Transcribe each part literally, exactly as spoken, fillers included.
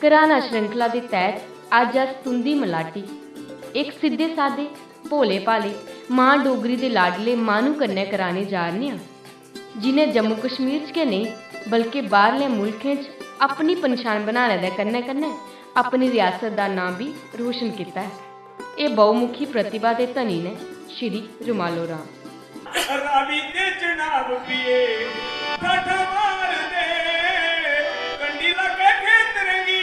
घराना श्रृंखला दे तैह्त अज्ज अस तुं'दी मलाटी इक सिद्धे-सादे, भोले-भाले, मां डोगरी दे लाडले माह्नू कन्नै कराने जा 'रने आं, जि'नें जम्मू-कश्मीर च गै नेईं, बल्के बाह्रले मुल्खें च अपनी पन्छान बनाने दे कन्नै-कन्नै अपनी रियासत दा नांऽ बी रोशन कीता ऐ। एह् बहुमुखी प्रतिभा दे धनी न श्री रूमालो राम। रावी दे जनाब पिए ठाठां मारदे, कंडी लागे खेतरें गी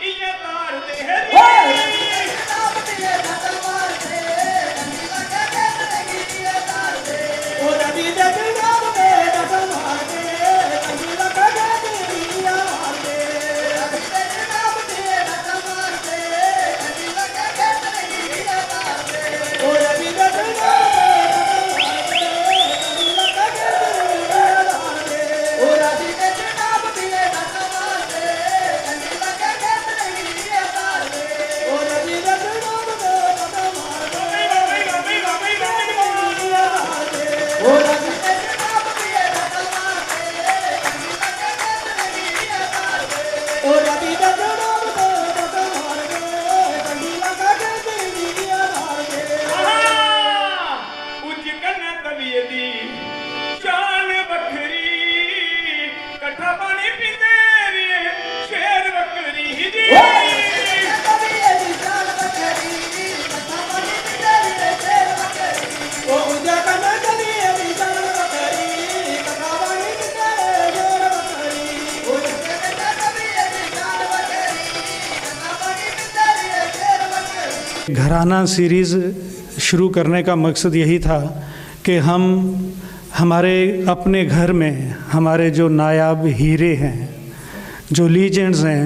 इ'यां तारदे हे जी। ओए! जनाब पिए ठाठां मारदे, कंडी लागे खेतरें गी इ'यां तारदे। ओ रावी दे जनाब पिए ठाठां मारदे, कंडी लागे खेतरें गी इ'यां तारदे। रावी दे जनाब पिए ठाठां मारदे, कंडी लागे खेतरें गी इ'यां तारदे। उज्ज कन्नै तविये दी शान बक्खरी, कट्ठा पानी पींदे रेह् शेर बक्खरी ही जी। घराना सीरीज शुरू करने का मकसद यही था कि हम हमारे अपने घर में हमारे जो नायाब हीरे हैं, जो लीजेंड्स हैं,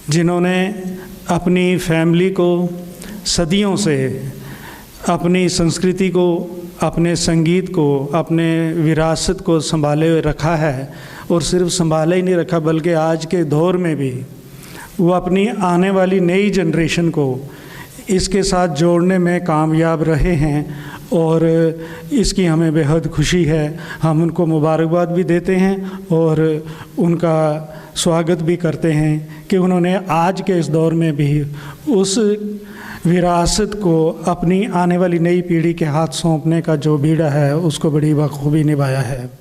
जिन्होंने अपनी फैमिली को सदियों से अपनी संस्कृति को, अपने संगीत को, अपने विरासत को संभाले हुए रखा है और सिर्फ संभाले ही नहीं रखा बल्कि आज के दौर में भी वो अपनी आने वाली नई जनरेशन को इसके साथ जोड़ने में कामयाब रहे हैं और इसकी हमें बेहद खुशी है। हम उनको मुबारकबाद भी देते हैं और उनका स्वागत भी करते हैं कि उन्होंने आज के इस दौर में भी उस विरासत को अपनी आने वाली नई पीढ़ी के हाथ सौंपने का जो बीड़ा है उसको बड़ी बखूबी निभाया है।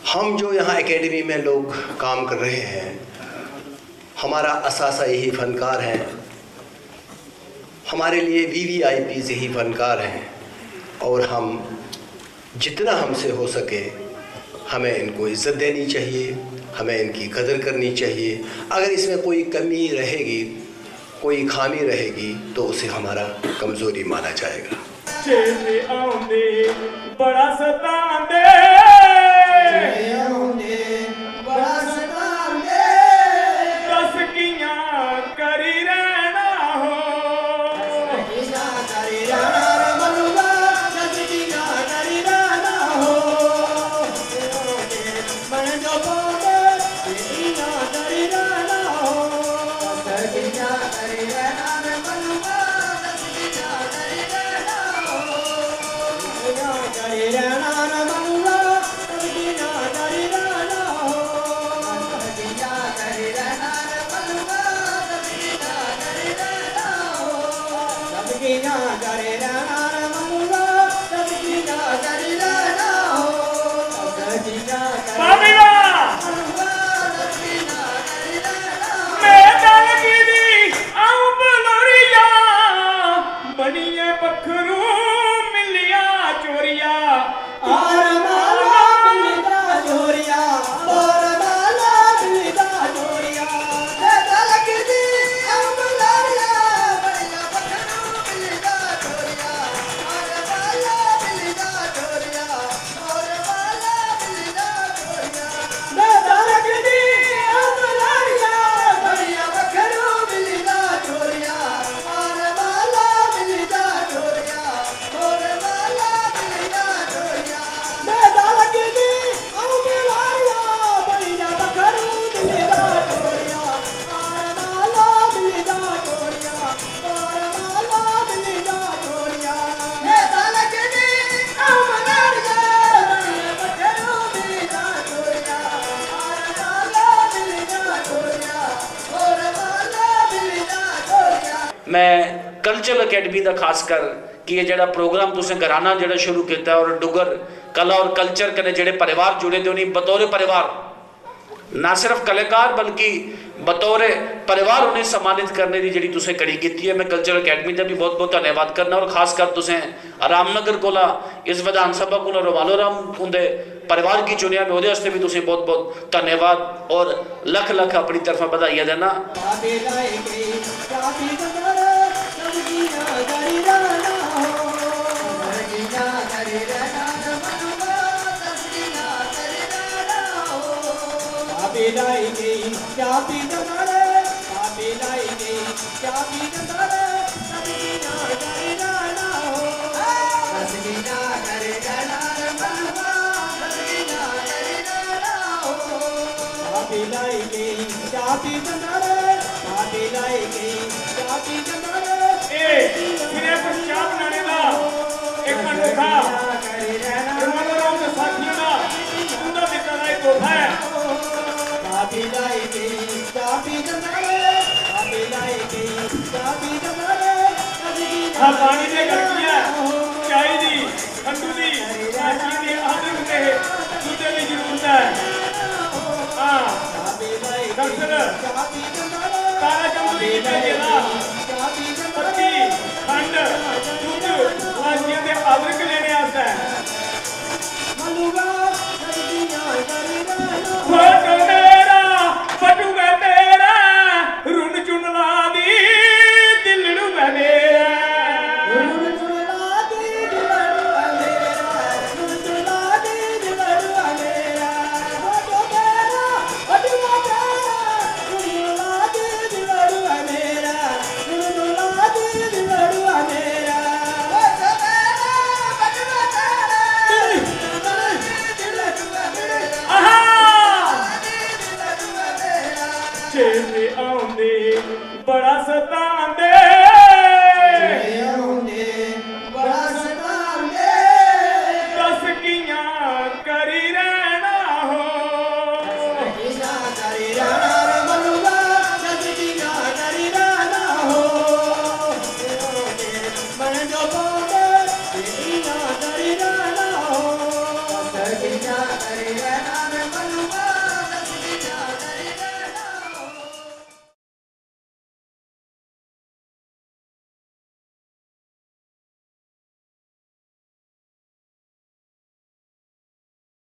हम जो यहाँ एकेडमी में लोग काम कर रहे हैं, हमारा असासा यही फनकार हैं, हमारे लिए वी वी आई पीज़ यही फनकार हैं और हम जितना हमसे हो सके हमें इनको इज़्ज़त देनी चाहिए, हमें इनकी कदर करनी चाहिए। अगर इसमें कोई कमी रहेगी, कोई खामी रहेगी तो उसे हमारा कमज़ोरी माना जाएगा। चेते औंदे बड़ा सतांदे। चेते औंदे बड़ा सतांदे। दस कियां करी रहना हो। कियां करी रहना रे मनुआ, दस कियां करी रहना हो। मन जो बोले, कियां करी रहना हो। कियां करी रहना रे मनुआ, मैं कल्चरल अकैडमी दा खास कर कि एह् जेह्ड़ा प्रोग्राम तुसें घराना जेह्ड़ा शुरू कीता और डुग्गर कला और कल्चर कन्नै जेह्ड़े परिवार जुड़े दे उ'नेंगी बतौर परिवार ना सिर्फ कलाकार बल्कि बतौर परिवार उ'नेंगी सम्मानित करने दी जेह्ड़ी तुसें कड़ी कीती ऐ, मैं कल्चरल अकैडमी दा बी बहुत बहुत धन्यवाद करना और खास कर तुसें रामनगर कोला इस विधानसभा कोला रोमालो राम उंदे परिवार गी चुनेआ, मैं ओह्दे आस्तै बी तुसें बहुत बहुत धन्यवाद और लख लख अपनी तरफा बधाइयां देना। एह् सिर्फ चाह् बनाने दा इक अनोखा मनोरम ते साथियों दा उं'दा दित्ता दा इक तोहफा ऐ। हाँ, पानी ते गड़की ऐ, चाही दी, खंडू दी, लाचियें दी अदरक ते दुद्धै दी जरूरत ऐ। हाँ, दरअसल तारा चंद होरें गी भेजे दा पत्ती, खंड, दुद्ध, लाचियां ते अदरक लेने आस्तै।